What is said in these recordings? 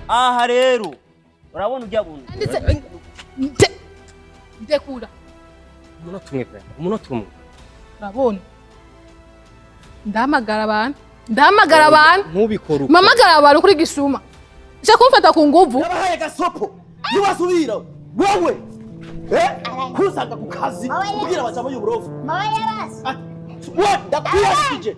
Aha rero urabona ujya buntu. Ndetse ndekura. Umunota umwe pe, umunota umwe. Urabona, ndahamagara abantu, ndahamagara abantu. Ntubikore uko. Mpamagara abantu kuri gisuma nshaka kumfata ku nguvu. Yabahaye gasopo, ntiwasubira wowe kusanga ku kazi kubwira abajama y'uburofu. We ndakwiyashije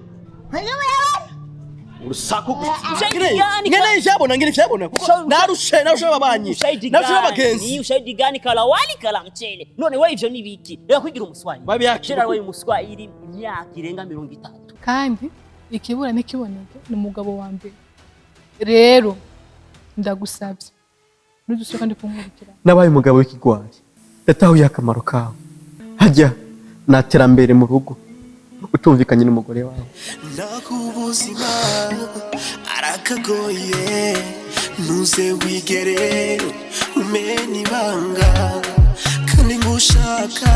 urusaku gusa. Ushahidi gani? Ngene vyabona, ngene vyabona, kuko narushe, narushe ababanyi, Ushahidi narushe gani? n'abagenzi. Ushahidi gani? Kala wali kala mchele. None wewe ivyo ni biki? Reka kwigira umuswahili. Babyakira. Kera wewe umuswahili imyaka irenga 30. Kandi ikibura ntikiboneke ni umugabo wa mbere. Rero ndagusabye nudusubire kandi kunkurikira. Nabaye umugabo w'ikigwari, yatahuye akamaro kawe. Hajya naterambere mu rugo utumvikanye n'umugore wawe. Nakubuzima arakagoye, ntuze wigere umena ibanga, kandi ngushaka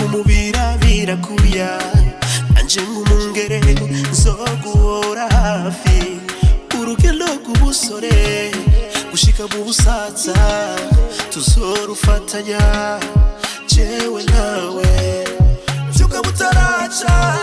umubira birakuya, nanje ngumungere nzoguhora hafi urugendo rw'ubusore gushika mu busaza, tuzorufatanya jewe nawe, vyuka butaraca.